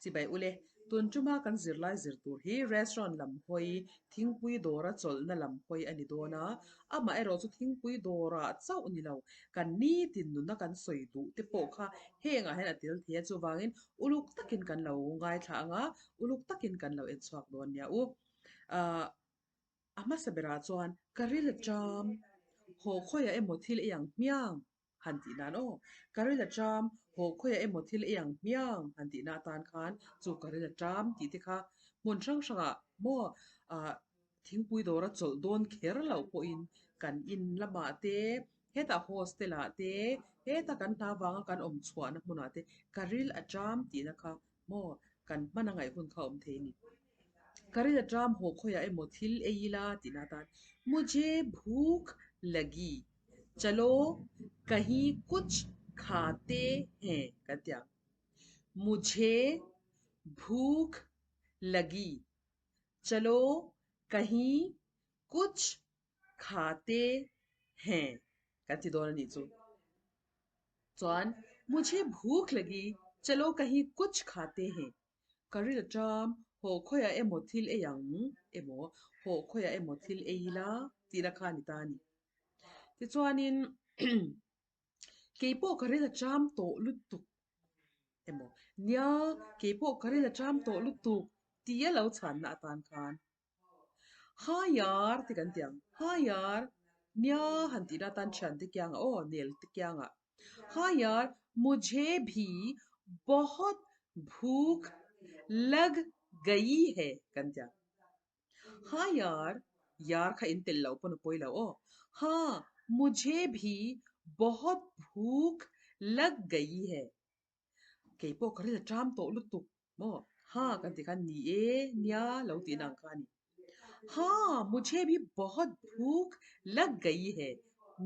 Chibai ule, tun tuma kan zirlai zir tur hi restaurant lam hawi, thingpui dawra chawlhna lam hawi a ni dawn a, amaherawh chu thingpui dawrah chauh ni lo, kan nitin nuna kan sawi duh te pawh kha hengah hian a tel thei a, chuvangin uluk takin kan lo ngaithla ang a, uluk takin kan lo en chhuak dawn nia u. Ahh a hmasa berah chuan ka ril a ṭam, haw khawiah emaw thil ei ang hmiang han tih nan aw, ka ril a ṭam, haw khawiah emaw thil ei ang hmiang han tihna atan khan chu ka ril a ṭam tih te kha hmun hrang hrangah maw ah thingpui dawra chawlh dawn kher loh pawhin kan in lamah te, hetah hostel ah te, heta kan hna vanga kan awm chhuahna hmunah te ka ril a ṭam tihna kha maw kan hman a ngaih hun kha a awm thei a ni. Ka ril a ṭam haw khawiah emaw thil ei ila tihna atan Mujhe bhuk lagi chalo kahin kuch khate hain kan ti ang. Mujhe bhuk lagi chalo kahin kuch khate hain kan ti dawn a nih chu. Chuan Mujhe bhuk lagi chalo kahin kuch khate hain Ka ril a ṭam, haw khawiah emaw thil ei ang emaw, haw khawiah emaw thil ei ila tihna kha a ni ta a ni. Tichuanin keipawh ka ril a ṭam tawh lutuk emaw, nia keipawh ka ril a ṭam tawh lutuk tia lo chhanna atan khan Haa yaar ti kan ti ang. Haa yaar, nia han tihna atan thiante kiangah aw, nel te kiangah. Haa yaar, mujhe bhi bahut bhook lag gayi hai kan ti ang. Haa yaar, yaar kha in telh loh pawn a pawi lo aw. Haa, mujhe bhi bahut bhook lag gayi hai. Kei pawh ka ril a ṭam tawh lutuk maw? Ha kan ti khan ni e, nia lo tihna ang kha a ni. Ha, mujhe bhi bahut bhook lag gayi hai.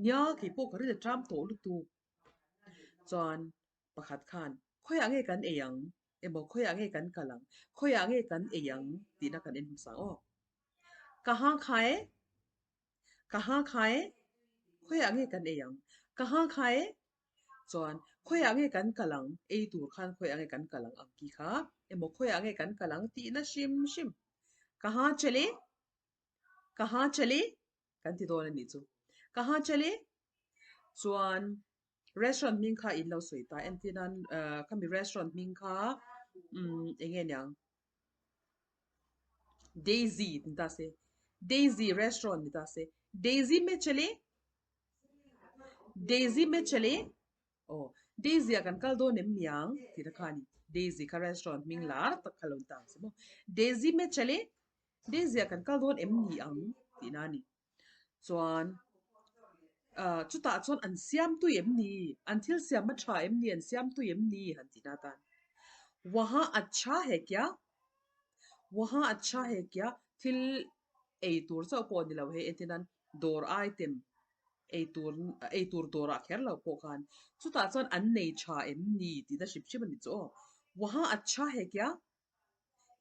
Nia kei pawh ka ril a ṭam tawh lutuk. Chuan pakhat khan khawiah nge kan ei ang emaw khawiah nge kan kal ang, khawiah nge kan ei ang tihna kan en hmasa aw. Kaha khae? Kaha khae? Khawiah nge kan ei ang? Kaha khae? Chuan khawiah nge kan kal ang? Ei tur khan khawiah nge kan kal ang ang ki kha emaw khawiah nge kan kal ang tihna hrim hrim. Kaha chale? Kaha chale? Kan ti dawn a nih chu. Kaha chale? Chuan restaurant hming kha in lo sawi ta. Entir nan ah khami restaurant hming kha umm eng nge niang? Daisy ni ta se. Daisy restaurant ni ta se. Daisy me chale? Daisy me chale? Aw, Daisy ah kan kal dawn em niang tih na kha a ni. Daisy kha restaurant hming lar tak kha lo ni ta ang si maw. Daisy me chale? Daisy ah kan kal dawn em ni ang tih na a ni. Chuan ah chutah chuan an siam tui em ni? An thil siam a tha em ni? An siam tui em ni? Han tih na atan. Waha acha hai kya? Waha acha hai kya? Thil ei tur chauh pawh a ni lo hei entir nan dawr item ei tur ei tur dawrah kher lo pawh khan chutah chuan an nei tha em ni tih na hrim hrim a ni chu aw. Waha acha hai kya?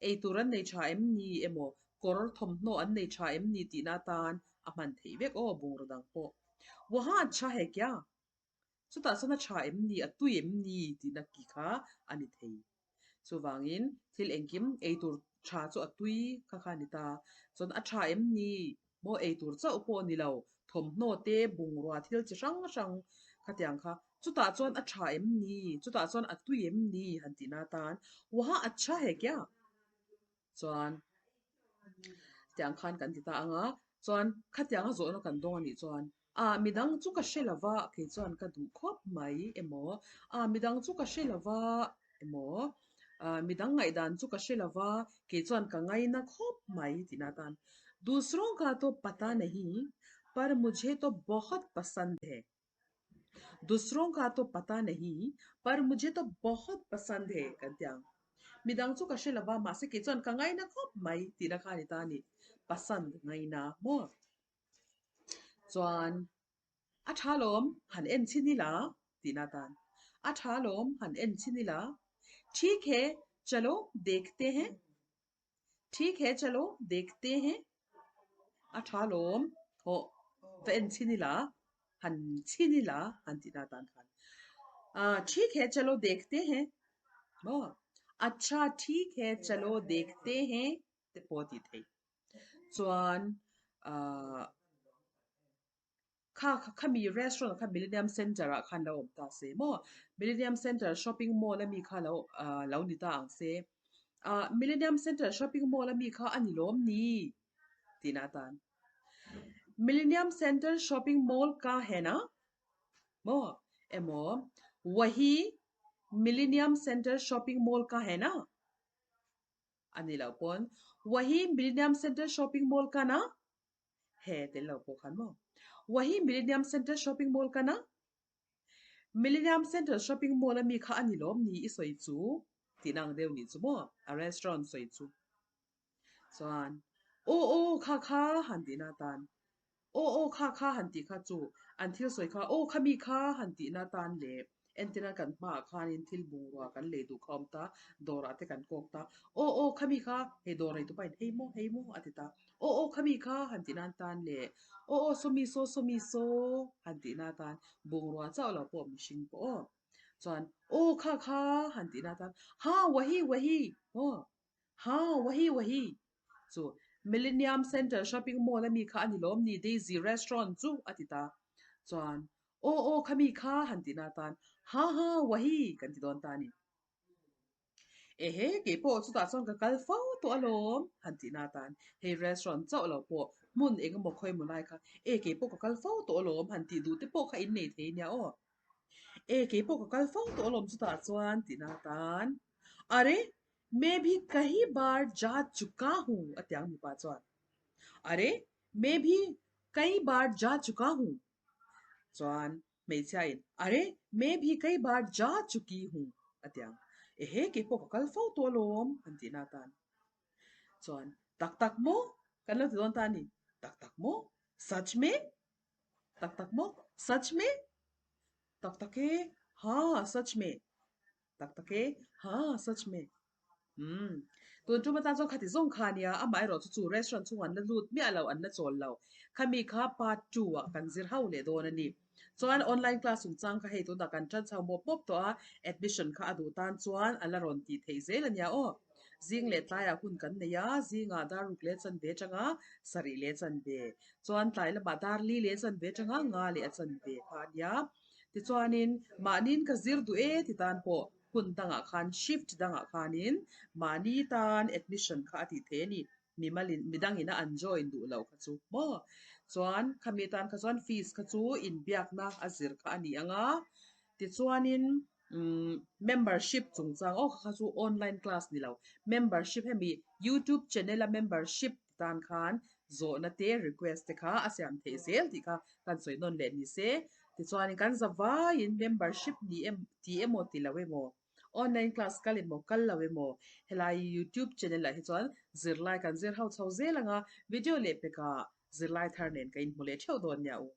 Ei tur an nei tha em ni emaw kawr thawmhnaw an nei tha em ni tihna atan a hman theih vek aw bungraw dang pawh. Waha acha hai kya? Chutah chuan a tha em ni, a tui em ni tihna ki kha a ni thei. Chuvangin thil engkim ei tur tha chu a tui kha kha a ni ta. Chuan a tha em ni maw ei tur chauh pawh a ni lo, thawmhnaw te, bungrua thil chi hrang hrang khatiang kha. Chutah chuan a tha em ni, chutah chuan a tui em ni han tihna atan Waha acha hai kya? Chuan tiang khan kan ti ta ang a, chuan khatianga zawhna kan dawng a nih chuan ah midang chu ka hre lo va kei chuan ka duh khawp mai emaw ah midang chu ka hre lo va emaw ah midang ngaihdan chu ka hre lo va kei chuan ka ngaina khawp mai tihna atan dusrong ka to pata nahi par mujhe to bahut pasand hai. Dusrong ka to pata nahi par mujhe to bahut pasand hai kan ti ang. Midang chu ka hre lova mahse kei chuan ka ngaina khawp mai tihna kha a ni ta a ni. Pasand ngaina maw? Chuan a tha lawm han en chhin ila tihna atan. A tha lawm han en chhin ila. Theek hai chalo dekhte hain. Theek hai chalo dekhte hain. A tha lawm hawh va en chhin ila han chhin ila han tih na tan khan. Theek hai chalo dekhte hain maw? Acha theek hai chalo dekhte hain te pawh a ti thei. Chuan ahh kha khami restaurant kha Millennium Centre ah khan lo awm ta se maw? Millennium Centre shopping mall ami kha lo ahh lo ni ta ang se. Ahh Millennium Centre shopping mall ami kha a ni lawm ni? Tihna atan. Millennium Centre shopping mall ka hai na? Maw? Emaw Wahi Millennium Centre shopping mall ka hai na? A ni loh pawn Wahi Millennium Centre shopping mall ka na? He tel lo pawh khan maw? Wahi Millennium Centre shopping mall ka na? Millennium Centre shopping mall ami kha a ni lawm ni i sawi chu? Tihna ang deuh nih chu maw? A restaurant sawi chu. Chuan, Aw aw kha kha han tihna atan, Aw aw kha kha han tih kha chu an thil sawi kha aw khami kha han tihna atan leh entirna kan hmaah khanin thil bungrua kan lei duh kha a awm ta, dawrah te kan kawk ta, aw aw khami kha hei dawr nei tupain hei maw hei maw a ti ta, aw aw khami kha han tihna atan leh aw aw sawmi saw sawmi saw han tihna atan bungrua chauh lo pawh mihring pawh aw chuan aw kha kha han tihna atan ha wahi wahi aw Ha, wahi wahi! Chu Millennium Centre Shopping Mall ami kha a ni lawm ni Daisy Restaurant chu a ti ta. Chuan, Aw aw khami kha han tihna atan, Ha ha, wahi! kan ti dawn ta a ni. Ehe, kei pawh chutah chuan ka kal fo tawh alawm han tihna atan, hei restaurant chauh lo pawh hmun eng emaw khawi emaw lai kha, e kei pawh ka kal fo tawh alawm han tih duh te pawh kha innei thei nia aw. E kei pawh ka kal fo tawh alawm chutah chuan tihna atan, Are! Main bhi kahi baar ja chuka hu a ti ang mipa chuan. Are! Main bhi kai baar ja chuka hu chuan hmeichhia in Are! Main bhi kai baar ja chuki hu a ti ang. Ehe kei pawh ka kal fo tawh alawm an tihna atan chuan tak tak maw kan lo ti dawn ta a ni. Tak tak maw? Sach mein? Tak tak maw? Sach mein? Tak tak e? Haa sach mein? Tak tak e, ha, sach me. Umm. Tun tum atan chuan khati zawng kha ania, amah erawh chu chu restaurant chhungah an la lut miah lo, an la chawl lo. Khami kha part two ah kan zir ho leh dawn a ni. Chuan online class chungchang kha hei tunah kan tan chho mawp mawp tawh a, admission kha a duh tan chuan a la rawn tih theih zel ania aw. Zing leh tlaiah hun kan nei a, zingah dar ruk leh chanve atanga sarih leh chanve. Chuan tlai lamah dar li leh chanve atanga nga leh a chanve kha ania. Tichuanin, mahniin ka zir duh e ti tan pawh hun dangah khan, shift dangah khanin mahni tan admission kha a tih thei a ni. Mimalin, midangin a an join duh loh kha chu maw? Chuan khami tan kha chuan fees kha chu inbiakna a zir kha a ni ang a. Tichuanin, umm membership chungchang aw kha kha chu online class ni lo. Membership hemi youtube channel a membership ti tan khan zawhna te request te kha a siam theih zel tih kha kan sawi nawn leh ni se. Tichuanin kan za vaiin membership ni em ti emaw ti lo emaw online class kal emaw kal lo emaw helai youtube channel ah hi chuan zirlai kan zir ho chho zel ang a, video leh pekah zirlai thar nen ka inhmu leh theuh dawn nia u.